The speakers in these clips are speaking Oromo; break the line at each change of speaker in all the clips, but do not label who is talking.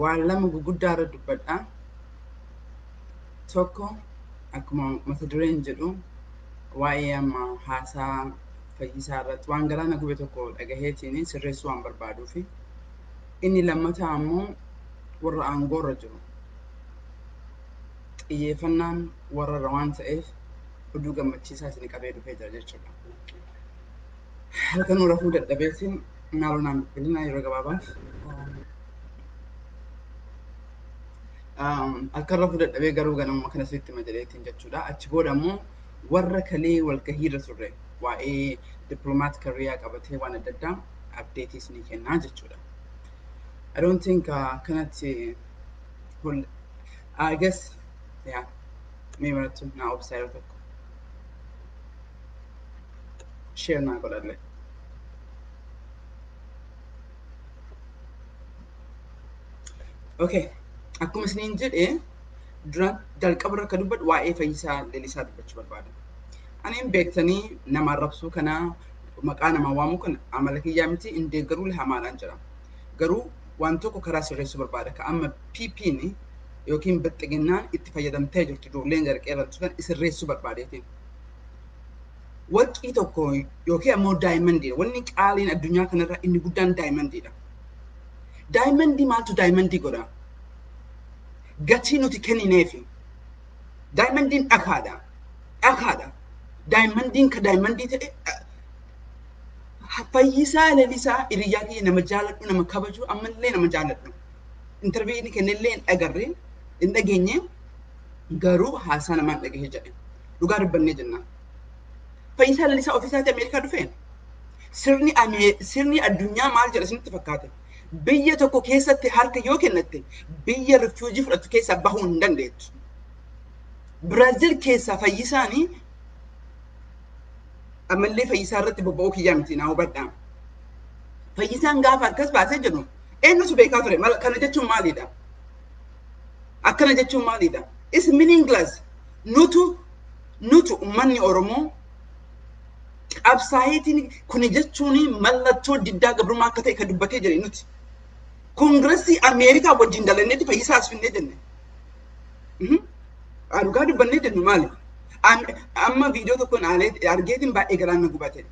Waan lama gurguddaa irra dubbadha. Tokko akkuma mata dureen jedhu waa'ee amma haasaa Fayyisaa irratti waan galaana gube tokko dhagaheetiin sirreessuu waan barbaaduufi. Inni lammataa ammoo warra aangoo irra jiru. Xiyyeeffannaan warra irra waan ta'eef oduu gammachiisaa isin qabee dhufee jira jechuudha. Halkanuu rafuu dadhabeetiin maaloo naan bilbilinaa yeroo gabaabaaf. Halkan rafuu dadhabee garuu ganamuma kana sitti hima jedheetiin jechuudha. Achi booda ammoo warra kalee walgahii irra turre waa'ee dippiloomaat kariyaa qabatee waan adda addaa update isinii kennaa jechuudha. I don't think akkanatti I guess yeah mee marattu naa obsaa yeroo tokko share naa godhallee. Okay. Akkuma isiniin jedhe dura jalqaba irra akka dubbadhu waa'ee Fayyisaa Leellisaa dubbachuu barbaada. Ani hin beektanii nama arrabsuu kana maqaa namaa waamuu kana amala kiyyaa miti hin deeggaruu hamaadhaan jira. Garuu waan tokko karaa sirreessuu barbaada. Ka amma PP'n yookiin Bilxiginnaan itti fayyadamtee jirtu ijoolleen jarqee irratti kan sirreessuu barbaadeetiin. Warqii tokko yookiin ammoo daayimandiidha. Wanni qaaliin addunyaa kanarra inni guddaan daayimandiidha. Daayimandii maaltu daayimandii godha? Gatii nuti kennineefi. Daayimandiin dhakaadha. Dhakaadha. Daayimandiin ka daayimandii ta'e Fayyisaa Lalisaa hiriyaa kiyya nama jaaladhu, nama kabaju, ammallee nama jaaladhu. Interview inni kennellee hin agarre, hin dhageenye, garuu haasaa namaan dhagahee jedhe. Dhugaa dubbannee jenna. Fayyisaa Lalisaa ofiisaatii Ameerikaa dhufee sirni addunyaa maal jedha isinitti fakkaate? Biyya tokko keessatti harka yoo kennatte biyya refugee fudhattu keessaa bahuu hin dandeettu. Biraazil keessaa Fayyisaanii ammallee Fayyisaa irratti bobba'uu kiyyaa miti naa hubadhaa. Fayyisaan gaafa akkas baasee jedhu eenyutu beekaa ture? Kana jechuun maalidha? Akkana jechuun maalidha? Is meaningless. Nutu uummanni Oromoo qabsaayeetiin kuni jechuun mallattoo diddaa gabrummaa akka ta'e kan dubbatee jire nuti. Koongiresii Ameerikaa wajjin dalanneeti Fayyisaa as finnee jenne. Dhugaa dubbannee jennu maali? Amma viidiyoo tokkoon argeetiin baay'ee garaan na gubate.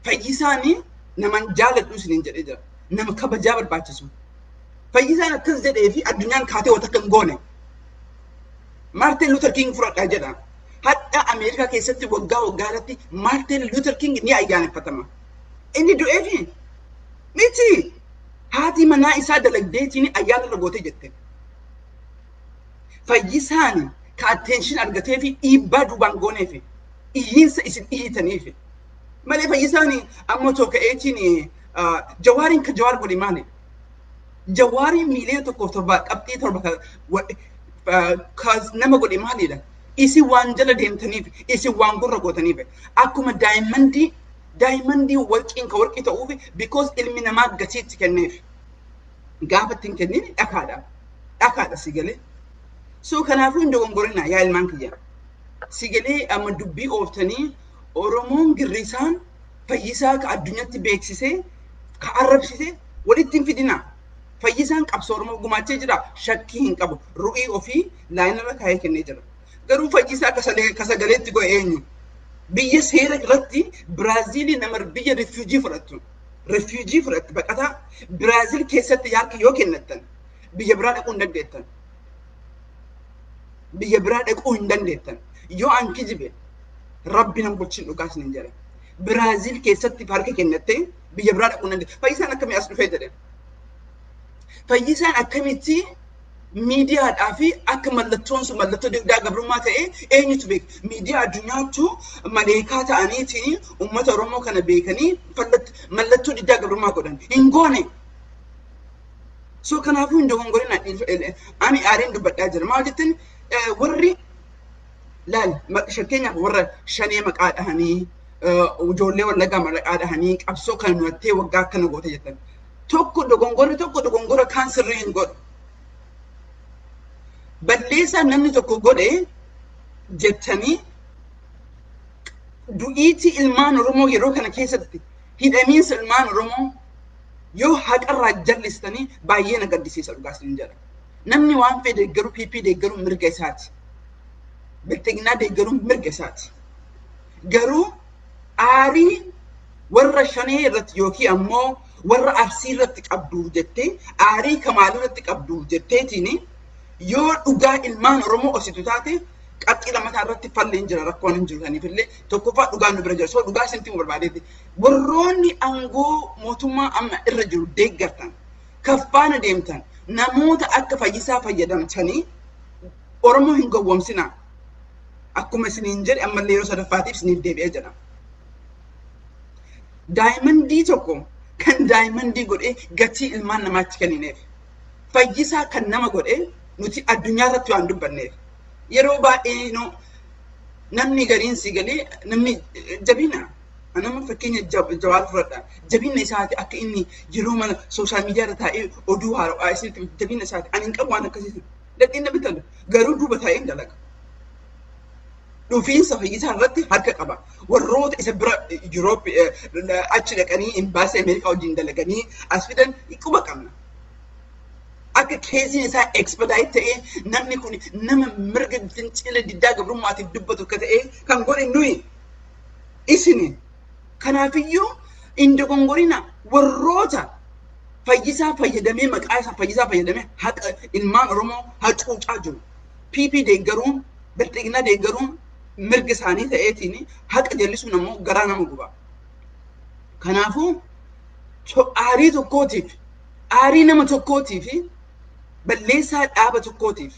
Fayyisaanii naman jaaladhu isiniin jedhee jira. Nama kabajaa barbaachisu. Fayyisaan akkas jedhee fi addunyaan kaatee wanta akka hin goone. Maartin Luther King fudhadhaa jedha. Hadha Ameerikaa keessatti waggaa waggaatti Maartin Luther King ni ayyaaneffatama. Inni du'eefi miti. Haati manaa isaa dalagdeetiin ayyaana irra gootee jette. Fayyisaan ka attention argatee fi dhiibbaa duubaan gooneefi iyyiinsa isin iyyitaniifi. Malee Fayyisaan amma otoo ka'eetiin Jawaariin ka Jawaar godhe maali? Jawaariin miiliyoona 1.7 ka nama godhe maalidha? Isin waan jala deemtaniif, isin waan gurra gootaniif, akkuma daayimandii warqiin ka warqii ta'uuf because ilmi namaa gatiitti kenneef. Gaafa ittiin kennin dhakaadha. Dhakaadha si galee. So kanaafuu hin dogongorina yaa ilmaan kiyya. Si galee amma dubbii ooftanii Oromoon girrisaan Fayyisaa ka addunyatti beeksisee ka arrabsisee walitti hin fidina. Fayyisaan qabsoo Oromoo gumaachee jira shakkii hin qabu. Ru'ii ofii laayinarra kaayee kennee jira. Garuu Fayyisaa ka sagaleetti godhe eenyu? Biyya seera irratti Biraaziilii nama biyya refugee fudhattu. Refugee fudhatti baqataa Biraazil keessatti harka yoo kennattan biyya biraa dhaquu hin dandeettan. Biyya biraa dhaquu hin dandeettan. Yoo an kijibe Rabbi nan bulchin dhugaa isiniin jedha. Biraazil keessatti harka kennattee biyya biraa dhaquu hin dandeettan. Fayyisaan akkamii as dhufee jedhe? Fayyisaan akkamitti miidiyaadhaa fi akka mallattoon sun mallattoo diddaa gabrummaa ta'e eenyutu beeka? Miidiyaa addunyaattu maleekaa ta'aniitiin uummata Oromoo kana beekanii mallattoo diddaa gabrummaa godhan. Hin goone. So kanaafuu hin dogongorina. Ani aareen dubbadhaa jira. Maal jettan warri laal fakkeenyaaf warra shanee maqaa dhahanii ijoollee Wallaggaa maqaa dhahanii qabsoo kana nuwattee waggaa akkana goote jettan. Tokko dogongorri tokko dogongora kaan sirrii hin godhu. Balleessaa namni tokko godhe jettanii du'iitii ilmaan Oromoo yeroo kana keessatti hidhamiinsa ilmaan Oromoo yoo haqarraa jallistanii baay'ee na gaddisiisa dhugaa isin jedha. Namni waan fedhe deeggaruu, PP deeggaruu mirga isaati. Bilxiginnaa deeggaruun mirga isaati. Garuu aarii warra shanee irratti yookiin ammoo warra arsii irratti qabduuf jettee, aarii kamaalii irratti qabduuf jetteetiin yoo dhugaa ilmaan Oromoo ositu taate, qabxii lammataa irratti falli hin jira, rakkoon hin jiru. Saniif illee tokkoffaa dhugaan nu bira jira. So dhugaa isin himuu barbaadeeti. Warroonni aangoo mootummaa amma irra jiru deeggartan, kaffaana deemtan, namoota akka Fayyisaa fayyadamtanii Oromoo hin gowwoomsinaa. Akkuma isiniin jedhe, ammallee yeroo sadaffaatiif isiniif deebi'ee jedha. Diamondii tokko kan diamondii godhee gatii ilmaan namaatti kennineef. Fayyisaa kan nama godhee nuti addunyaa irratti waan dubbanneef. Yeroo baay'ee namni gariin si galee namni jabina. Nama fakkeenya Jawaar fudhadha. Jabina isaati akka inni yeroo mana social media irra taa'ee oduu haaraa isinitti, jabina isaati. Ani hin qabu waan akkasii. Dadhiin na bitan garuu duuba taa'ee hin dalaga. Dhufiinsa Fayyisaa irratti harka qaba. Warroota isa bira Yuroop achi dhaqanii imbaasii Ameerikaa wajjin dalaganii as fidan quba qabna. Akka caseiin isaa expedite ta'ee, namni kun nama mirga fincila diddaa gabrummaatiif dubbatu akka ta'e kan godhe nuyi isini. Kanaafiyyuu hin dogongorina. Warroota Fayyisaa fayyadamee, maqaa isaa Fayyisaa fayyadamee haqa ilmaan Oromoo hacuucaa jiru. PP deeggaruun, Bilxiginnaa deeggaruun mirga isaanii ta'eetiin, haqa jallisuun ammoo garaa nama guba. Kanaafuu aarii tokkootiif, aarii nama tokkootiif, balleessaa dhaaba tokkootiif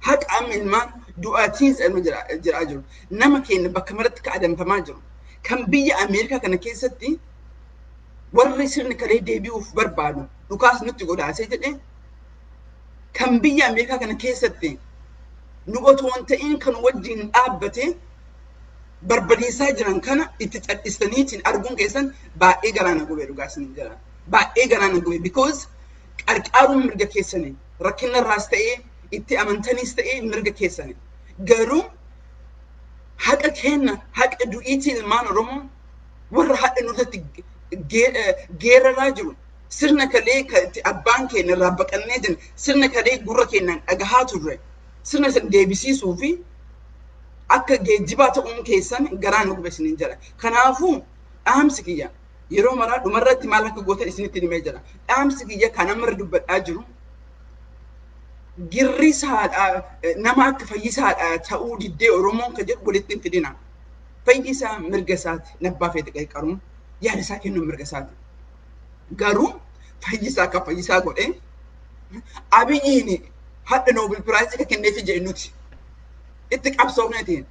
haqa amma ilmaan du'aatiinsa ilma jiraa jiru. Nama keenya bakka maratti ka adamfamaa jiru. Kan biyya Ameerikaa kana keessatti warri sirni kalee deebi'uuf barbaadu dhukaas nutti godaasee jedhee, kan biyya Ameerikaa kana keessatti nu otoo hin ta'in kan wajjin dhaabbate barbadeessaa jiran kana itti cal'istaniitiin arguun keessan baay'ee garaa na gube, dhugaa isin jira. Baay'ee garaa na gube, because qarqaaruun mirga keessanii, rakkina irraas ta'ee itti amantaniis ta'ee mirga keessanii. Garuu haqa kenna, haqa du'iitii ilmaan Oromoo warra hadha nurratti geeraraa jiru, sirna kalee abbaan keenya irraa baqannee jiran, sirna kalee gurra keenyaan dhagahaa turre, sirna san deebisiisuu fi akka geejjibaa ta'uun keessan garaa nu gube isiniin jedha. Kanaafuu dhaamsi kiyya yeroo maraa dhumarratti maal akka gootan isinitti himee jira. Dhaamsi kiyya kan amma dubbadhaa jiru, girrisaadha, nama akka Fayyisaadha ta'uu diddee Oromoon kan jedhu walitti hin fidina. Fayyisaa mirga isaati, nabbaa feete qaruun yaada isaa kennuun mirga isaati. Garuu Fayyisaa akka Fayyisaa godhee Abiyyiin hadha Nobel Prizeii kan kenneefi jedhe nuti itti qabsoofneetiin.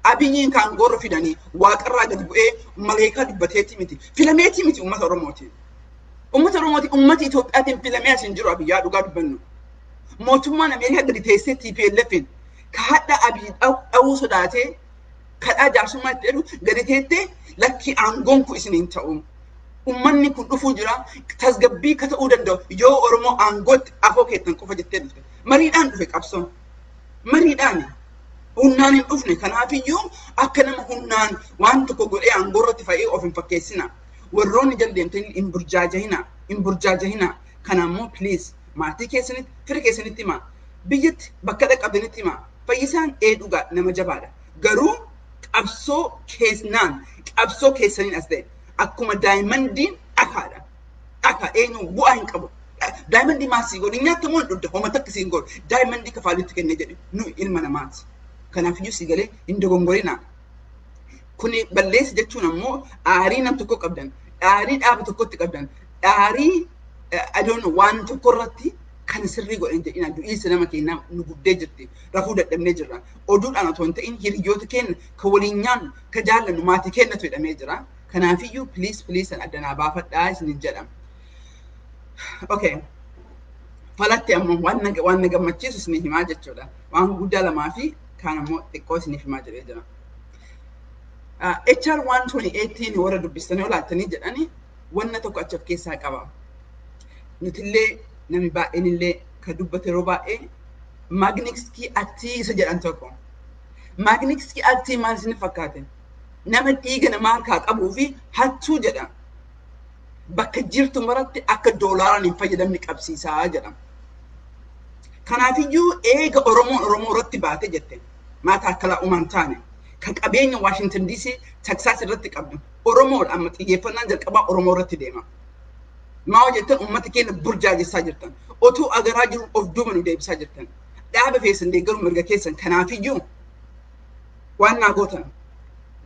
Abiyyiin kan gorra fidanii waaqarraa gadi bu'ee maleekaa dubbateetii miti. Filameetii miti uummata Oromootiin. Uummata Oromootiin, uummata Itoophiyaatiin filamee as hin jiru Abiyyaa, dhugaa dubbannu. Mootummaan Ameerikaa gadi teessee TPLFin ka hadha Abiy dhawuu sodaatee kadhaa jaarsummaa itti jedhu gadi teettee, lakkii, aangoon kun isin hin ta'u. Uummanni kun dhufuu jira, tasgabbii ka ta'uu danda'u yoo Oromoo aangootti afoo keettan qofa jettee dhufte. Mariidhaan dhufe qabsoon. Mariidhaan. Humnaan hin dhufne. Kanaafiyyuu akka nama humnaan waan tokko godhee aangoo irratti fa'ee of hin fakkeessina. Warroonni jala deemtanii hin burjaajahina. Hin burjaajahina. Kana ammoo please maatii keessanitti, fira keessanitti himaa. Biyyatti bakka dhaqqabdanitti himaa. Fayyisaan ee dhugaa nama jabaadha. Garuu qabsoo keessnaan, qabsoo keessaniin as ta'e, akkuma diamondiin dhakaadha. Dhakaa eenyu bu'aa hin qabu. Diamondii maal sii godhu? Nyaata moo dhugda? Homa takka siin godhu. Diamondii kafaalitti kennee jedhe nu ilma namaati. Kanaafiyyuu si galee hin dogongorinaa. Kuni balleessa jechuun ammoo aarii nam tokko qabdan, aarii dhaaba tokkotti qabdan, aarii adoon waan tokko irratti kan sirrii godhan jedhina. Du'iinsa nama keenyaa nu gubdee jirti. Rafuu dadhabnee jirra. Oduudhaan otoo hin ta'in hiriyoota keenya kan waliin nyaannu, kan jaallannu, maatii keenyatu hidhamee jira. Kanaafiyyuu please, please san addanaa baafadhaa isinin jedha. Okay. Falatti ammoo waan na gammachiisu isinii himaa jechuudha. Waan guddaa lamaa fi kaan ammoo xiqqoo isiniif himaa jedhee jira. HR 128 warra dubbistanii olaaltanii jedhani wanna tokko achi of keessaa qaba. Nutillee namni baay'een illee kan dubbate yeroo baay'ee Magnitsky Actii isa jedhan tokko. Magnitsky Actii maal isin fakkaate? Nama dhiiga namaa harkaa qabuu fi hattuu jedha. Bakka jirtu maratti akka doolaaraan hin fayyadamne qabsiisaa jedhama. Kanaafiyyuu eega Oromoon Oromoo irratti baate jette maata akkalaa uumaan taane kan qabeenya Washington DC Texas irratti qabdu Oromoodha amma xiyyeeffannaan jalqabaa Oromoo irratti deema. Maa hojjettan uummata keenya burjaajessaa jirtan. Otuu agaraa jiru of duuba nu deebisaa jirtan. Dhaaba keessan deeggaruu mirga keessan kanaafiyyuu waan naa gootan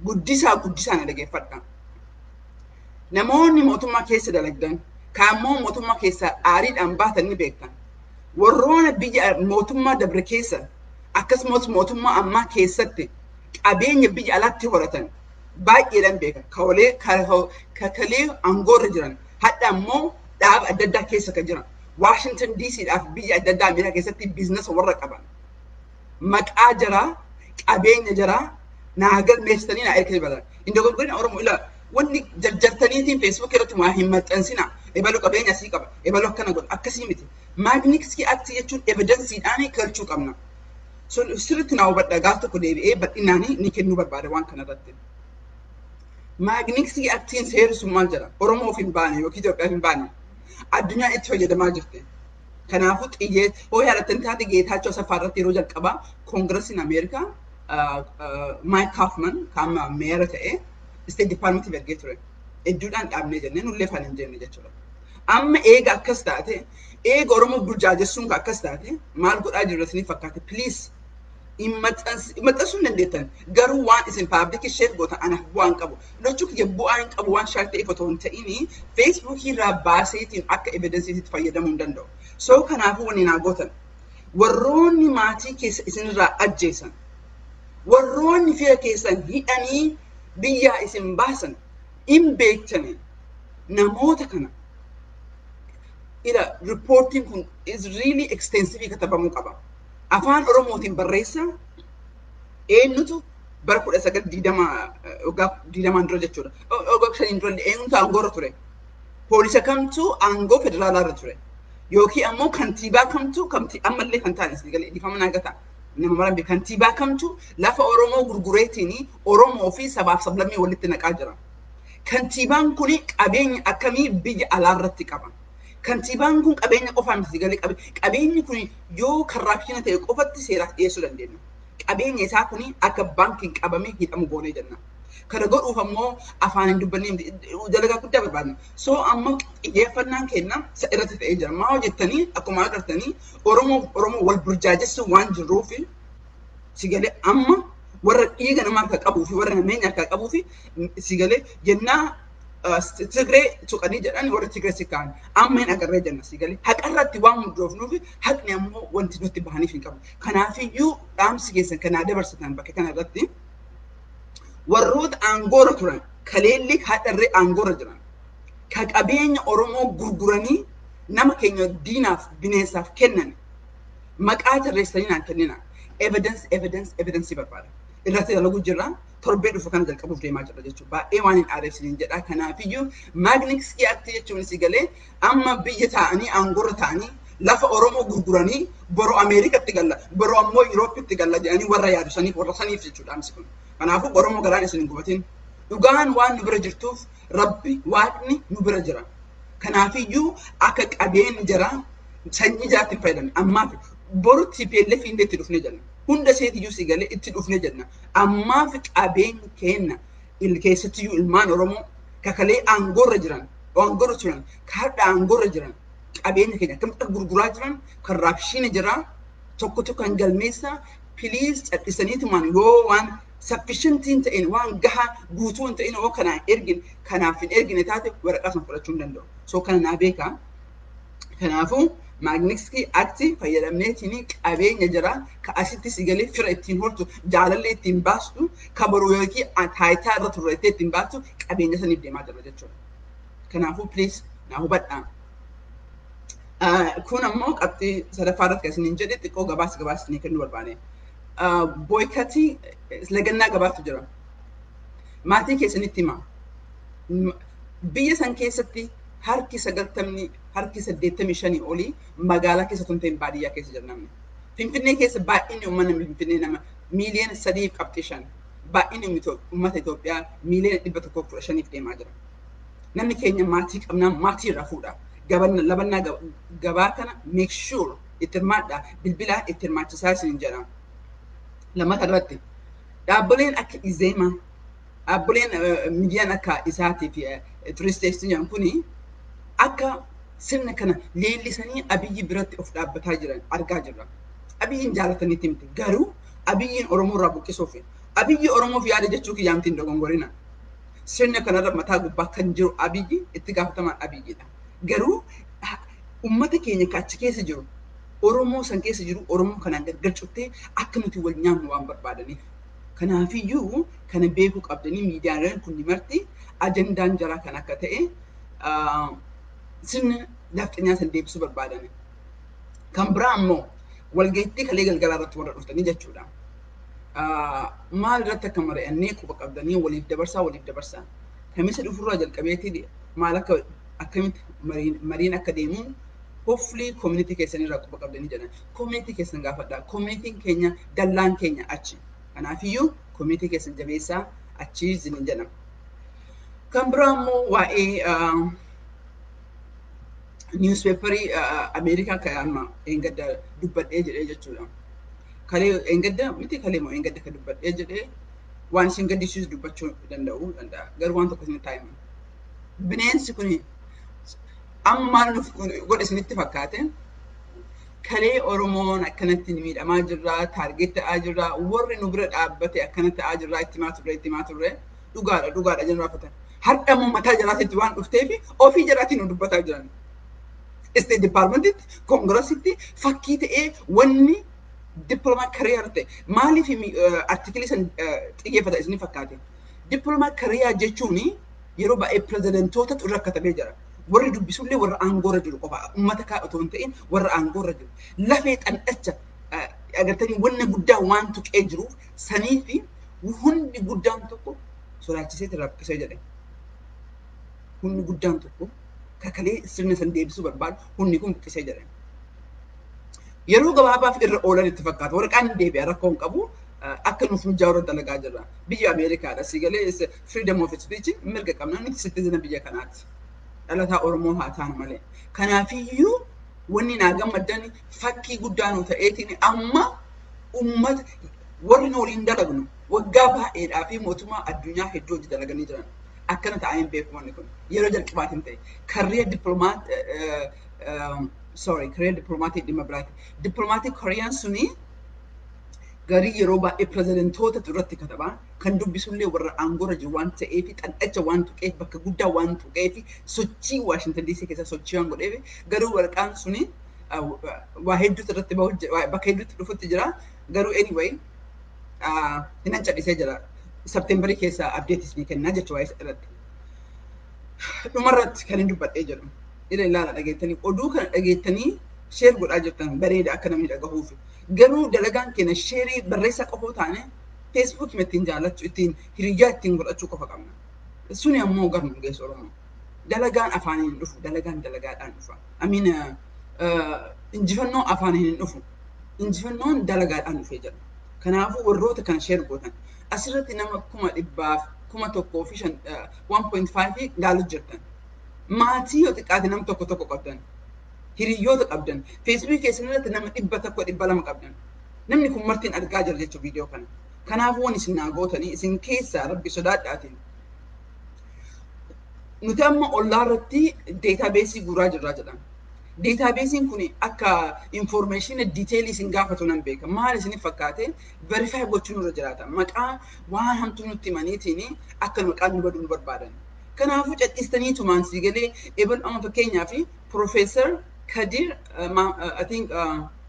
guddisaa guddisaa na dhageeffadha. Namoonni mootummaa keessa dalagdan kaammoo mootummaa keessaa aariidhaan baatan ni beektan. Warroona biyya mootummaa dabre keessa akkasumas mootummaa ammaa keessatti qabeenya biyya alaatti horatan baay'eedhaan beekan. Kawalee kakalee aangoorra jiran hadha ammoo dhaaba adda addaa keessa kan jiran. Washington DCdhaaf biyya adda addaa Ameerikaa keessatti biizinasa warra qaban. Maqaa jaraa qabeenya jaraa naa galmeessitanii naa erga balan. Hin dogoggorina Oromoo ilaa wanni jarjartaniitiin Facebook irratti waa hin maxxansina. Ebaluu qabeenya asii qaba. Ebaluu akkana godha. Akkasii miti. Magnitsky Act jechuun evidensiidhaan galchuu qabna. Sirriitti naa hubadha gaaf tokko deebi'ee bal'inaan ni kennuu barbaada waan kanarratti. Magnitsky Actiin seerri sun maal jedha? Oromoof hin baane yookiin Itoophiyaaf hin baane. Addunyaan itti fayyadamaa jirti. Kanaafuu xiyyee hoo yaadattan taate Geetaachoo Asaffaa irratti yeroo jalqabaa Koongiresiin Ameerikaa Mike Kaufman kan amma meera ta'e State Departmentiif ergee ture. Hedduudhaan dhaabnee jennee nullee afaan hin jenne jechuudha. Amma eega akkas taate eega Oromoo burjaajessuun akkas taate maal godhaa jirra isiniif fakkaate please maxxansuu hin dandeettan garuu waan isin public share gootan anaaf bu'aa hin qabu. Lachuu kiyya bu'aa hin qabu waan share ta'eef otoo hin ta'ini Feesbuukii irraa baaseetiin akka evidensiitti fayyadamuu hin danda'u. So kanaafuu wanni naa gootan warroonni maatii keessa isinirraa ajjeesan warroonni fira keessan hidhanii biyyaa isin baasan hin beektani namoota kana ila reportiin kun is really extensive katabamuu qaba. Afaan Oromootiin barreessa eenyutu bara 1920 waggaa 20n dura jechuudha. Waggaa 5n dura eenyutu aangoorra ture. Poolisa kamtu aangoo federaalaa irra ture. Yookiin ammoo kantiibaa kamtu kamti ammallee kan taane isin galee dhiifama naa gata. Nama marambe kantiibaa kamtu lafa Oromoo gurgureetiin Oromoo fi sabaaf sablammii walitti naqaa jira. Kantiibaan kun qabeenya akkamii biyya alaa irratti qaba. Kantiibaan kun qabeenya qofaa miti galee qabe. Qabeenyi kun yoo corruption ta'e qofatti seeraaf dhiyeessuu dandeenya. Qabeenya isaa kun akka baankiin qabamee hidhamu goonee jenna. Kana godhuuf ammoo afaan hin dubbannee dalagaa guddaa barbaadna. So amma xiyyeeffannaan keenya isa irratti ta'ee jira. Maa hojjettanii akkuma agartanii Oromoo Oromoo wal burjaajessuu waan jirruuf si galee amma warra dhiiga nama harkaa qabuu fi warra nameenya harkaa qabuu fi si galee jennaa Tigree tuqanii jedhan warra Tigree si ka'an amma hin agarree jenna si galee haqarratti waan hundoofnuuf haqni ammoo wanti nutti bahaniif hin qabu. Kanaafiyyuu dhaamsi keessan kanaa dabarsitan bakka kanarratti warroota aangoorra turan kaleelli hadharree aangoorra jiran ka qabeenya Oromoo gurguranii nama keenya diinaaf bineensaaf kennan maqaa tarreessanii naan kennina. Evidence, evidence, evidence barbaada. Irratti dalaguu jirra. Torbee dhufu kana jalqabuuf deemaa jirra jechuudha. Baay'ee waan hin aareefsiniin jedha. Kanaafiyyuu Magnitsky Act jechuun si galee amma biyya taa'anii aangoorra ta'anii lafa Oromoo gurguranii boru Ameerikatti galla, boru ammoo Yuroopitti galla jedhanii warra yaadu saniif warra saniif jechuudha dhaamsi kun. Kanaafuu Oromoo garaan isin hin gubatin. Dhugaan waan nu bira jirtuuf Rabbi Waaqni nu bira jira. Kanaafiyyuu akka qabeen jira sanyii jiraatti hin fayyadamne. Ammaaf boru TPLF illee itti dhufnee jenna. Hunda isheetiyyuu si galee itti dhufnee jenna. Ammaaf qabeenyi keenya keessattiyyuu ilmaan Oromoo kakalee aangoorra jiran, aangoorra turan, kaadha aangoorra jiran qabeenya keenya akkamitti akka gurguraa jiran corruption jira tokko tokko kan galmeessa please cal'isaniitumaan yoo waan sufficientiin ta'in waan gahaa guutuu hin ta'in yoo kanaan ergin kanaaf hin ergine taate waraqaa sana fudhachuu hin danda'u. So kana naa beekaa. Kanaafuu Magnitsky Act fayyadamneetiin qabeenya jira ka asitti si galee fira ittiin hortu jaalallee ittiin baastu ka boru yookiin taayitaa irra turreettee ittiin baastu qabeenya saniif deemaa jira jechuudha. Kanaafuu please naa hubadhaa. Kun ammoo qabxii sadaffaa irratti kan isiniin jedhe xiqqoo gabaasa gabaasa isinii kennuu barbaade. Boycottii lagannaa gabaatu jira. Maatii keessanitti himaa. Biyya san keessatti harki 90 harki 85 olii magaalaa keessa otoo hin ta'in baadiyyaa keessa jira namni. Finfinnee keessa baay'inni uummanni Finfinnee nama miiliyoona 3.5. Baay'inni uummata Itoophiyaa miiliyoona 115f deemaa jira. Namni keenya maatii qabnaa, maatii irraa fuudha. Labannaa gabaa kana make sure itti hirmaadha. Bilbilaa itti hirmaachisaa isin jedha. Lamata irratti dhaabbileen akka Izeemaa, dhaabbileen miidiyaan akka isaatii fi turisteessi jedhan kuni akka sirna kana leellisanii Abiyyi biratti of dhaabbataa jiran argaa jirra. Abiyyiin jaalataniitti miti, garuu Abiyyiin Oromoo irraa buqqisuuf, Abiyyi Oromoof yaada jechuu kiyyaa miti, hin dogongorina. Sirna kanarra mataa gubbaa kan jiru Abiyyi, itti gaafatamaan Abiyyidha. Garuu uummata keenya kan achi keessa jiru, Oromoo san keessa jiru, Oromoo kanaan gargar cuttee akka nuti wal nyaannu waan barbaadaniif. Kanaafiyyuu kana beekuu qabdanii, miidiyaaleen kun marti ajandaan jaraa kan akka ta'e sirna lafxinyaa san deebisuu barbaadan. Kan biraa ammoo walgaittii kalee galgalaa irratti warra dhuftanii jechuudha. Maal irratti akka mari'annee quba qabdanii waliif dabarsaa, waliif dabarsaa. Kamisa dhufurraa jalqabeetii maal akka akkamitti mariin akka deemu hopefully community keessan irraa quba qabdanii jedhan. Community keessan gaafadhaa. Communityn keenya dallaan keenya achi. Kanaafiyyuu community keessan jabeessaa achi isiniin jedha. Kan biraa immoo waa'ee newspaperii Ameerikaa kan amma eengadda dubbadhee jedhee jechuudha. Kalee eengadda miti, kalee moo eengadda kan dubbadhee jedhee waan isin gaddisiisu dubbachuu danda'u danda'a. Garuu waan tokko isin taa'ima. Bineensi kun amma maal nuuf godhe isinitti fakkaate? Kalee Oromoon akkanatti miidhamaa jirra, target ta'aa jirra, warri nu bira dhaabbate akkana ta'aa jirra, itti himaa turre, itti himaa turre, dhugaadha dhugaadha jennu raafatan. Har'a immoo mataa jalaatitti waan dhufteef ofii jalaatiin nu dubbataa jiran. State Departmentitti, Congressitti fakkii ta'ee wanni diplomat career ta'e maaliif articleii san xiyyeeffata isin fakkaate? Diplomat career jechuun yeroo baay'ee pirezidantootatu irra katabee jira. Warri dubbisullee warra aangoorra jiru qofa. Uummata kaa otoo hin ta'in warra aangoorra jiru. Lafee xandhacha agartanii wanna guddaa waan tuqee jiruuf sanii fi hundi guddaan tokko sodaachisee rakkisee jedhe. Humni guddaan tokko kakalee sirna san deebisuu barbaadu humni kun buqqisee jedhe. Yeroo gabaabaaf irra oolan itti fakkaata. Waraqaan deebi'a, rakkoo hin qabu. Akka nuuf mijaa'u irra dalagaa jirra. Biyya Ameerikaadha. Si galee freedom of speech mirga qabna. Nuti citizen biyya kanaati. Dhalataa Oromoo haa taanu malee. Kanaafiyyuu wanni naa gammaddan fakkii guddaa nu ta'eetiin amma uummata warri nu waliin dalagnu waggaa baay'eedhaa fi mootummaa addunyaa hedduu hojii dalaganii jiran. Akkana ta'aa hin beeku wanni kun. Yeroo jalqabaatiin ta'e. Career diplomat, sorry, career diplomaatii dhimma biraati. Diplomatic careeraan suni garii yeroo baay'ee pirezidantoota irratti katabaa, kan dubbisullee warra aangoorra jiru waan ta'eef, xandhacha waan tuqeef, bakka guddaa waan tuqeef, sochii Waashintan DC keessa sochii waan godheef. Garuu waraqaan suni waa hedduutu irratti bahu, bakka hedduutti dhufutti jira. Garuu anyway hinan cadhisee jira. Septemberii keessa updateis ni kennaa jechuudha waa'ee irratti. Dhumarratti kan hin dubbadhee jedhu ila ilaala, dhageettanii oduu kana dhageettanii share godhaa jirtan, bareeda akka namni dhagahuuf. Garuu dalagaan keenya shareii barreessaa qofoo taane Facebookii ittiin jaallachuu, ittiin hiriyyaa ittiin godhachuu qofa qabna. Suni ammoo garnu geessu Oromoo. Dalagaan afaaniin hin dhufu, dalagaan dalagaadhaan dhufa. Amiin, injifannoo afaaniin hin dhufu. Injifannoon dalagaadhaan dhufee jira. Kanaafuu warroota kana share gootan asirratti nama 100,000 1,005, 1.5 ilaalu jirtan. Maatii yoo xiqqaate nama tokko tokko qabdan. Hiriyoota qabdan. Facebookii keessan irratti nama 100, 200 qabdan. Namni kun martiin argaa jira jechuudha viidiyoo kana. Kanaafuu waan isin naa gootanii, isin keessaa rabbi sodaadhaatiin. Nuti amma ollaa irratti databaseii guuraa jirraa jedhan. Databaseiin kun akka information detailii isin gaafatu nan beeka. Maal isiniif fakkaate? Verify gochuun nurra jiraata. Maqaa waan hamtuu nutti himaniitiin akka maqaan nu badu nu barbaadan. Kanaafuu cadhistanii tumaan sii galee ebal amma fakkeenyaaf Profeesar Kadir, I think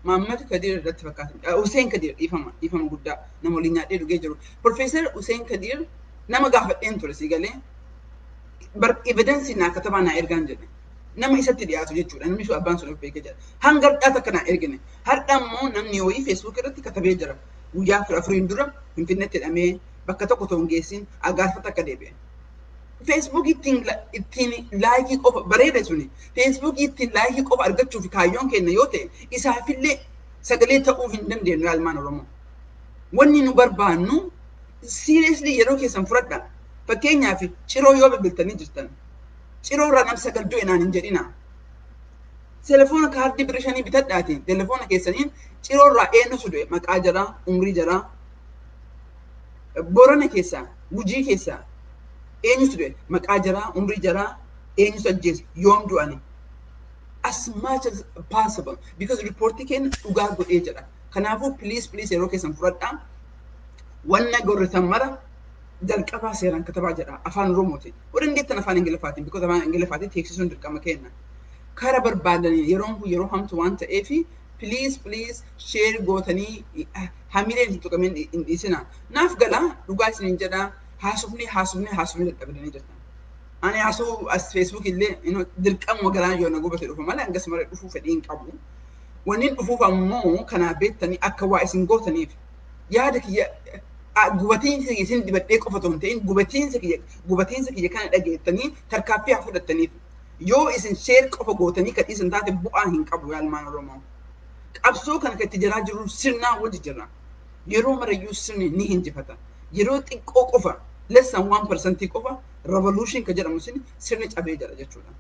Mahammad Kadir irratti fakkaata. Hussein Kadir, dhiifama, dhiifama guddaa, nama waliin nyaadhee dhugee jiru. Profeesar Hussein Kadir nama gaafadheen ture sii galee. Evidenceii naa katabaa naa ergaan jedhe. Nama isatti dhiyaatu jechuudha. Namni sun abbaan sun of beekee jira. Hanga har'aa takka naa ergine. Har'a immoo namni wayii Facebook irratti katabee jira. Guyyaa 14n dura Finfinneetti hidhamee bakka tokko otoo hin geessin agaarfata akka deebi'e. Facebook ittiin likeii qofa bareeda suni. Facebookii ittiin likeii qofa argachuuf kaayyoon keenya yoo ta'e, isaafillee sagalee ta'uu hin dandeenyu yaalmaan Oromoo. Wanni nu barbaannu seriously yeroo keessan fudhadha. Fakkeenyaaf Ciroo yoo bilbiltanii jirtan Ciroo irraa nam 9 du'e naan hin jedhina. Telefoona kaardii birrii 5 bitadhaati. Telefoona keessaniin ciroo irraa eenyutu du'e maqaa jaraa, umrii jaraa. Borana keessaa, Gujii keessaa eenyutu du'e maqaa jaraa, umrii jaraa, eenyutu ajjeese, yoom du'ani. As much as possible because reportii keenya dhugaa godhee jedha. Kanaafuu please please yeroo keessan fudhadhaa. Wanna gorritan mara jalqabaa seeraan katabaa jedha afaan Oromootiin. Warri dandeettan afaan Ingiliffaatiin because afaan Ingiliffaatiin teeksisuun dirqama kenna. Kara barbaadaniin yeroon kun yeroo hamtu waan ta'eef please please share gootanii hamileen hin tuqamin hin dhiisina. Naaf gala dhugaa isiniin jedha haasofni haasofni haasofni dadhabdanii jirtan. Ani haasofuu as Facebook illee dirqamuma garaan yoo na gubate dhufa malee hangas mara dhufuu fedhii hin qabu. Wanni dhufuuf ammoo kanaa beektanii akka waa isin gootaniif yaada kiyya gubatiinsa isin dibadhee qofa otoo hin ta'in gubatiinsa kiyya kana dhageettanii tarkaaffii haa fudhattaniif. Yoo isin share qofa gootanii kan dhiisan taate bu'aa hin qabu yaalmaan Oromoo. Qabsoo kana kan itti jiraa jirru sirnaa wajji jirra. Yeroo marayyuu sirni ni hinjifata. Yeroo xiqqoo qofa less than 1% qofa revolution kan jedhamu sin sirni cabee jira jechuudha.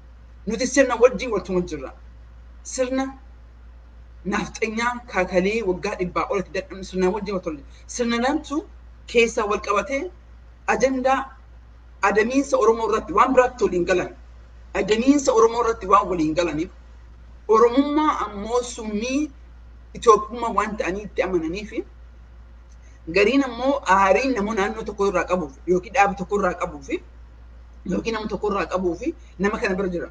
Nuti sirna wajjin waltuma jirra. Sirna naafxanyaa kaakalee waggaa 100 olitti dadhabne sirna wajjin waltuma jirra. Sirna lamtu keessaa wal qabatee ajandaa adamiinsa Oromoo irratti waan biraatti waliin galan. Adamiinsa Oromoo irratti waan waliin galaniif Oromummaa ammoo summii Itoophiyummaa waan ta'anii itti amananii fi gariin ammoo aariin nama naannoo tokko irraa qabuuf yookiin dhaaba tokko irraa qabuuf yookiin nama tokko irraa qabuuf nama kana bira jira.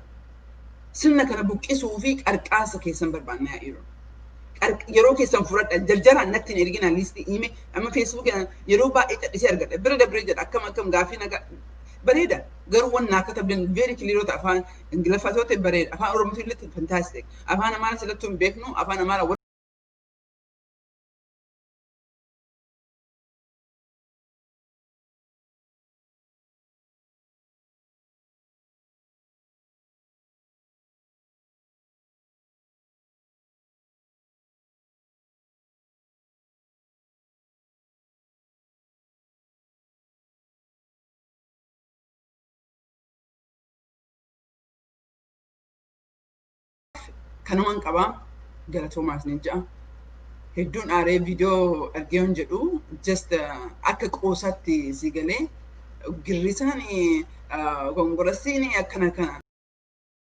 Sirna kana buqqisuu fi qarqaasa keessan barbaannaa yeroo. Yeroo keessan fudhadha jarjaraan natti hin ergina liistii ime amma Facebook yeroo baay'ee cadhisee argadha bira dabree jedha akkam akkam gaafii nagaa bareeda garuu wanna akka tabdan very clear afaan Ingiliffaa ta'e bareeda afaan Oromoo illee fantastic afaan Amaaraa silatti hin beeknu afaan Amaaraa kanumaan qabaa galatoomaas ni ja'a. Hedduun aaree viidiyoo argee hin jedhu just akka qoosaatti si galee girrisaan gongorasiin akkana kana.